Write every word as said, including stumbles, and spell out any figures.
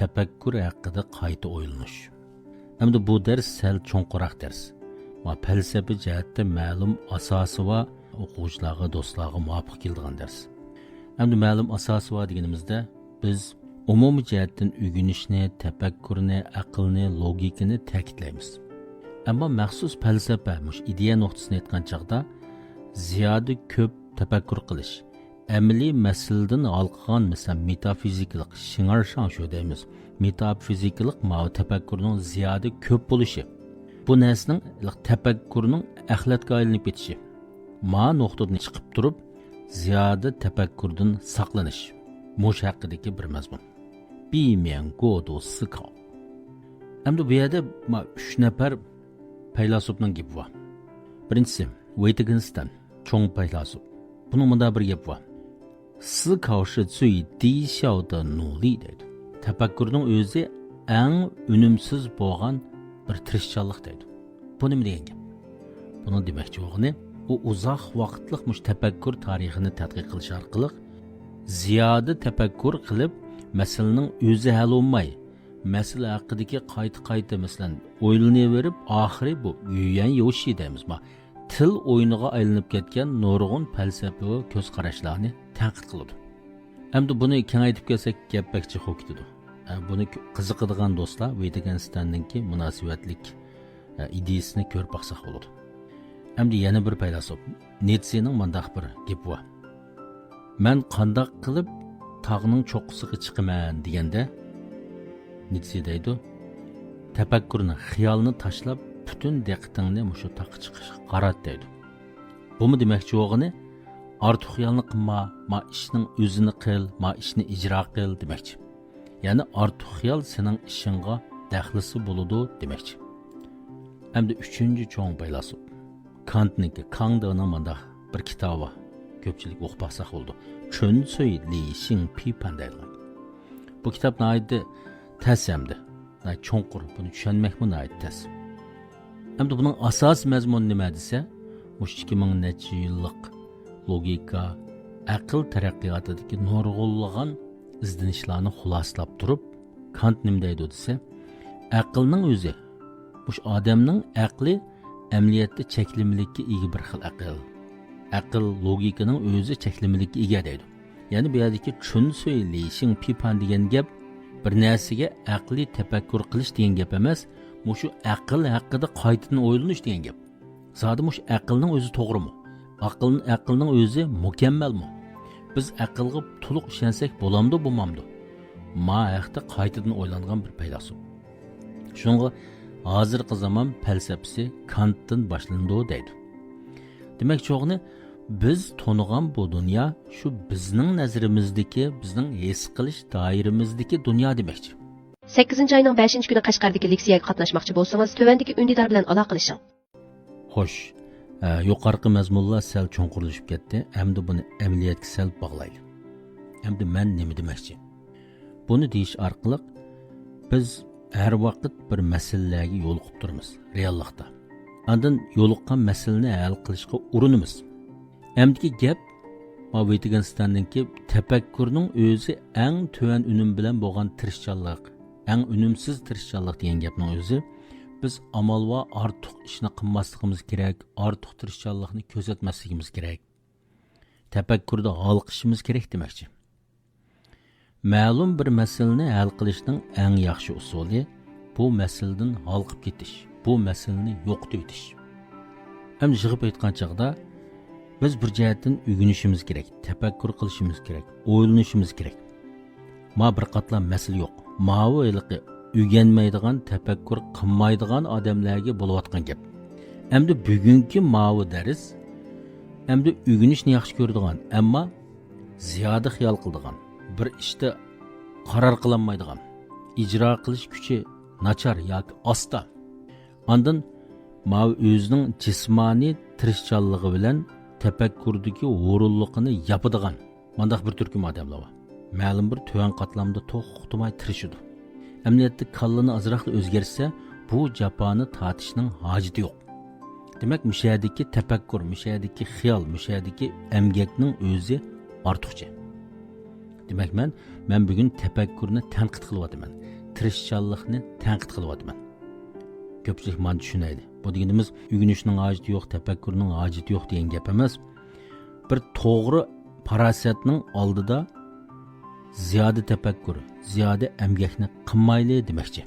تەپەككۇر ھەققىدە قايتا ئويلىنىش. ئەمدى بۇ دەرس سەل چوڭقۇرراق دەرس. ما پەلسەپە جەھەتتە مەلۇم ئاساسى بار ئوقۇغۇچىلارغا، دوستلارغا مۇۋاپىق كېلىدىغان دەرس. ئەمدى مەلۇم ئاساسى بار دېگىنىمىزدە، بىز ئومۇمىي جەھەتتىن ئۆگىنىشنى، تەپەككۇرنى، ئەقىلنى، لوگىكىنى تەكىتلەيمىز. ئەمما مەخسۇس پەلسەپە، مۇشۇ ئىدىيە نۇقتىسىدىن ئېيتقان چاغدا، زىيادە كۆپ تەپەككۇر قىلىش، ئەمەلىي مەسىلىدىن ھالقىغان، مەسىلەن، مېتافىزىكىلىق شىڭارشاڭشۇ دەيمىز، مېتافىزىكىلىق ماۋۇ تەپەككۇرنىڭ زىيادە كۆپ بولۇشى، بۇ نەرسىنىڭ تەپەككۇرنىڭ ئەخلەتكە ئايلىنىپ كېتىشى، ما نۇقتىدىن چىقىپ تۇرۇپ، زىيادە تەپەككۇردىن ساقلىنىش، مۇشۇ ھەققىدىكى بىر مەزمۇن. 避免过度思考. ئەمدى بۇ يەردە ما ئۈچ نەپەر پەيلاسوپنىڭ گېپى بار. بىرىنچىسى، ۋىتگېنستاين، چوڭ پەيلاسوپ. بۇنىڭ مۇنداق بىر گېپى بار. 思考是最低效的努力 دەيدۇ. تەپەككۇرنىڭ ئۆزى ئەڭ ئۈنۈمسىز بولغان بىر تىرىشچانلىق دەيدۇ. بۇ نېمە دېگەن گەپ؟ بۇنىڭ دېمەكچى بولغىنى، ئۇ ئۇزاق ۋاقىتلىق مۇشۇ تەپەككۇر تارىخىنى تەتقىق قىلىش ئارقىلىق، زىيادە تەپەككۇر قىلىپ، مەسىلىنىڭ ئۆزى ھەل بولماي، مەسىلە ھەققىدىكى قايتا-قايتا، مەسىلەن، ئويلىنىۋېرىپ، ئاخىرى بۇ يۈەن يوشى دەيمىز، ما، تىل ئويۇنىغا ئايلىنىپ كەتكەن نۇرغۇن پەلسەپىۋى كۆز قاراشلارنى تەنقىد قىلىدۇ. ئەمدى بۇنى كېڭەيتىپ كەلسەك، گەپ بەك جىق بولۇپ كېتىدۇ. ئە، بۇنى قىزىقىدىغان دوستلار ۋىتگېنستايننىڭكى مۇناسىۋەتلىك، ئە، ئىدىيىسىنى كۆرۈپ باقساق بولىدۇ. ئەمدى يەنە بىر پەيلاسوپ نىتسېنىڭ مۇنداق بىر گېپى بار. «مەن قانداق قىلىپ تاغنىڭ چوققىسىغا چىقىمەن؟» دېگەندە، نىتسې دەيدۇ، «تەپەككۇرنى، خىيالنى تاشلاپ، پۈتۈن دىققىتىڭنى مۇشۇ تاغقا چىقىشقا قارات» دەيدۇ. بۇمۇ دېمەكچى بولغىنى، ئارتۇق خىيالنى قىلما، ما ئىشنىڭ ئۆزىنى قىل، ما ئىشنى ئىجرا قىل دېمەكچى. يەنى ئارتۇق خىيال سېنىڭ ئىشىڭغا دەخلىسى بولىدۇ دېمەكچى. ئەمدى ئۈچىنچى چوڭ پەيلاسوپ، كانتنىڭكى، كاڭدېنىڭ مۇنداق بىر كىتابى بار. كۆپچىلىك ئوقۇپ باقساق بولىدۇ. 纯粹理性批判 دەيدىغان. بۇ كىتاب ناھايىتى تەس ھەمدە ناھايىتى چوڭقۇر، بۇنى چۈشەنمەكمۇ ناھايىتى تەس. ئەمدى بۇنىڭ ئاساسىي مەزمۇنى نېمە دېسە، مۇشۇ ئىككى مىڭ نەچچە يىللىق لوگىكا، ئەقىل تەرەققىياتىدىكى نۇرغۇنلىغان ئىزدىنىشلارنى خۇلاسىلاپ تۇرۇپ، كانت نېمە دەيدۇ دېسە، ئەقىلنىڭ ئۆزى، مۇشۇ ئادەمنىڭ ئەقلى ئەمەلىيەتتە چەكلىمىلىككە ئىگە بىر خىل ئەقىل. ئەقىل، لوگىكىنىڭ ئۆزى چەكلىمىلىككە ئىگە دەيدۇ. يەنى بۇ يەردىكى 纯粹理性批判 دېگەن گەپ بىر نەرسىگە ئەقلىي تەپەككۇر قىلىش دېگەن گەپ ئەمەس، مۇشۇ ئەقىل ھەققىدە قايتىدىن ئويلىنىش دېگەن گەپ. زادى مۇشۇ ئەقىلنىڭ ئۆزى توغرىمۇ؟ ئەقىل، ئەقىلنىڭ ئۆزى مۇكەممەلمۇ؟ بىز ئەقىلگە تولۇق ئىشەنسەك بولامدۇ، بولمامدۇ؟ ما ھەقتە قايتىدىن ئويلانغان بىر پەيلاسوپ. شۇنىڭغا ھازىرقى زامان پەلسەپىسى كانتتىن باشلىنىدۇ دەيدۇ. دېمەكچى بولغىنى، بىز تونۇغان بۇ دۇنيا شۇ بىزنىڭ نەزىرىمىزدىكى، بىزنىڭ ھېس قىلىش دائىرىمىزدىكى دۇنيا دېمەكچى. سەككىزىنچى ئاينىڭ بەشىنچى كۈنى قەشقەردىكى لېكسىيەگە قاتناشماقچى بولسىڭىز، تۆۋەندىكى ئۈندىدار بىلەن ئالاقىلىشىڭ. خوش، ئە، يۇقىرىقى مەزمۇنلار سەل چوڭقۇرلىشىپ كەتتى. ئەمدى بۇنى ئەمەلىيەتكە سەل باغلايلى. ئەمدى مەن نېمە دېمەكچى؟ بۇنى دېيىش ئارقىلىق بىز ھەر ۋاقىت بىر مەسىلىلەرگە يولۇقۇپ تۇرىمىز، رېئاللىقتا. ئاندىن يولۇققان مەسىلىنى ھەل قىلىشقا ئۇرۇنىمىز. ئەمدىكى گەپ، ما ۋىتگېنستايننىڭكى تەپەككۇرنىڭ ئۆزى ئەڭ تۆۋەن ئۈنۈم بىلەن بولغان تىرىشچانلىق، ئەڭ ئۈنۈمسىز تىرىشچانلىق دېگەن گەپنىڭ ئۆزى، بىز ئامال بار ئارتۇق ئىشنى قىلماسلىقىمىز كېرەك، ئارتۇق تىرىشچانلىقنى كۆرسەتمەسلىكىمىز كېرەك. تەپەككۇردا ھالقىشىمىز كېرەك دېمەكچى. مەلۇم بىر مەسىلىنى ھەل قىلىشنىڭ ئەڭ ياخشى ئۇسۇلى، بۇ مەسىلىدىن ھالقىپ كېتىش، بۇ مەسىلىنى يوقىتىۋېتىش. ئەمدى يىغىپ ئېيتقان چاغدا، بىز بىر جەھەتتىن ئۆگىنىشىمىز كېرەك، تەپەككۇر قىلىشىمىز كېرەك، ئويلىنىشىمىز كېرەك. ما بىر قاتلام مەسىلە يوق. ماۋۇ ھېلىقى ئۆگەنمەيدىغان، تەپەككۇر قىلمايدىغان ئادەملەرگە بولۇۋاتقان گەپ. ئەمدى بۈگۈنكى ماۋۇ دەرس، ئەمدى ئۆگىنىشنى ياخشى كۆرىدىغان، ئەمما زىيادە خىيال قىلىدىغان، بىر ئىشتا قارار قىلالمايدىغان، ئىجرا قىلىش كۈچى ناچار ياكى ئاستا. ئاندىن ماۋۇ ئۆزىنىڭ جىسمانىي تىرىشچانلىقى بىلەن تەپەككۇردىكى ھۇرۇنلۇقىنى ياپىدىغان مانداق بىر تۈركۈم ئادەملەر بار. مەلۇم بىر تۆۋەن قاتلامدا توختىماي تىرىشىدۇ. ئەمەلىيەتتە كاللىنى ئازراقلا ئۆزگەرتسە، بۇ جاپانى تارتىشنىڭ ھاجىتى يوق. دېمەك، مۇشۇ يەردىكى تەپەككۇر، مۇشۇ يەردىكى خىيال، مۇشۇ يەردىكى ئەمگەكنىڭ ئۆزى ئارتۇقچە. دېمەك، مەن، مەن بۈگۈن تەپەككۇرنى تەنقىد قىلىۋاتىمەن. تىرىشچانلىقنى تەنقىد قىلىۋاتىمەن. كۆپچىلىك مانا چۈشىنەيلى. بۇ دېگىنىمىز ئۆگىنىشنىڭ ھاجىتى يوق، تەپەككۇرنىڭ ھاجىتى يوق دېگەن گەپ ئەمەس. بىر توغرا پاراسەتنىڭ ئالدىدا زىيادە تەپەككۇر، زىيادە ئەمگەكنى قىلمايلى دېمەكچى.